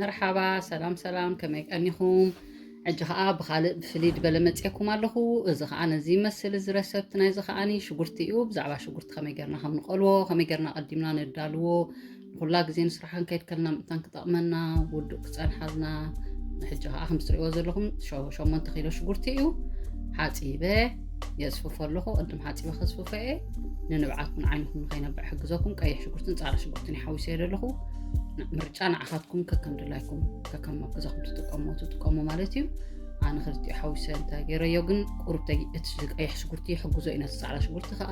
መርሓባ፣ ሰላም ሰላም፣ ከመይ ቀኒኹም? ሕጂ ኸዓ ብኻልእ ብፍልይ ዝበለ መፅኤኩም ኣለኹ። እዚ ኸዓ ነዚ ይመስል፣ እዚ ረሰፕት ናይዚ ኸዓኒ ሽጉርቲ እዩ። ብዛዕባ ሽጉርቲ ከመይ ጌርና ከም ንቐልዎ፣ ከመይ ጌርና ቀዲምና ነዳልዎ፣ ንኹላ ግዜ ንስራሕ ክንከይድ ከለና ምእንታን ክጠቕመና፣ ውዱእ ክፀንሓልና። ሕጂ ኸዓ ከም ትሪእዎ ዘለኹም ሸ- ሸሞንተ ኪሎ ሽጉርቲ እዩ። ሓፂበ የፅፍፎ ኣለኹ። ቅድም ሓፂበ ከፅፍፎ እየ፣ ንንብዓት እውን ዓይንኹም ንኸይነብዕ ሕግዘኩም። ቀይሕ ሽጉርትን ፃዕዳ ሽጉርትን ይሓዊሰ ዘለኹ። ምርጫ ንዓኻትኩም ከከም ድላይኩም፣ ከከም መገዛኹም ትጥቀምዎ ትጥቀሙ ማለት እዩ። ኣነ ክልቲኡ ሓዊሰ እንተ ገይረዮ ግን ቁሩብ ተጊ- እቲ ቀይሕ ሽጉርቲ ይሕግዞ እዩ ነቲ ፃዕዳ ሽጉርቲ ከዓ።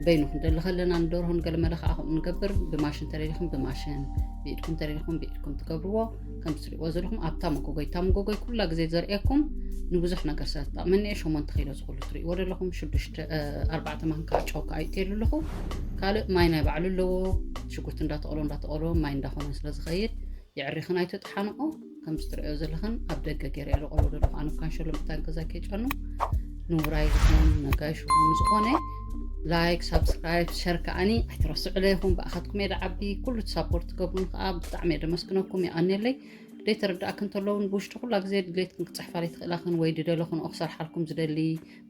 በይኑ ክንደሊ ከለና ንደርሆ ንገለመለ ከዓ ከምኡ ንገብር። ብማሽን ተደሊኹም ብማሽን፣ ብኢድኩም ተደሊኹም ብኢድኩም ትገብርዎ። ከም ትሪእዎ ዘለኹም ኣብታ መጎጎይ፣ እታ መጎጎይ ኩላ ግዜ ዘርእየኩም ንብዙሕ ነገር ስለ ትጠቕመኒ እየ። ሸሞንተ ኪሎ ዝኹሉ ትሪእዎ ዘለኹም ሽዱሽተ እ፣ ኣርባዕተ ማንካ ጨው ከዓ ይእትየሉ ኣለኹ። ካልእ ማይ ናይ ባዕሉ ኣለዎ። ሽጉርቲ እንዳተቐሎ እንዳተቐሎ ማይ እንዳኾነ ስለ ዝኸይድ የዕሪኽን ኣይትጥሓንኦ። ከም ዝትሪእዮ ዘለኽን ኣብ ደገ ገይረ እየ ዝቐሎ ዘለኹ። ኣነ ካንሸሎ ምታን ገዛ ከይጨኑ ንውራይ ዝኾን ነጋሽ ይኹን ዝኾነ ላይክ፣ ሳብስክራይብ፣ ሸር ከዓኒ ኣይትረስዑ ኢኹም። ብኣኻትኩም እየ ዝዓቢ። ኩሉ እቲ ሳፖርት ትገብሩን ከዓ ብጣዕሚ እየ ደመስግነኩም። የቐንየለይ። ዘይተረዳእክን እንተሎ እውን ብውሽጢ ኩላ ግዜ ድሌትክን ክፅሕፋለይ ትኽእላኽን ወይ ድደለኹን ክሰርሓልኩም ዝደሊ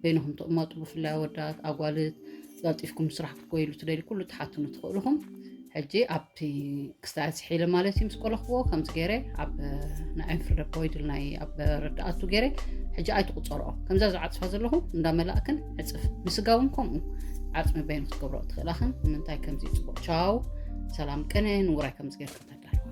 በይንኹም ትቕመጡ፣ ብፍላይ ኣወዳት ኣጓልት ቀልጢፍኩም ስራሕ ክትጎይሉ ትደሊ ኩሉ ትሓቱኒ ትኽእሉኹም። ሕጂ ኣብቲ ክስታይ ኣዝሒለ ማለት እዩ ምስ ቆለኽዎ ከምዚ ገይረ ኣብ ናይ ዕንፍርደ ቦይድል ናይ ኣብ ረዳኣቱ ገይረ ሕጂ ኣይትቁፀርኦ። ከምዛ ዝዓፅፋ ዘለኹ እንዳመላእክን ዕፅፍ ንስጋ እውን ከምኡ ዓፅሚ በይኑ ክትገብሮ ትኽእላኽን። ንምንታይ ከምዚ እዩ ፅቡቕ። ቻው፣ ሰላም ቅነ ንውራይ ከምዚ ገይርክን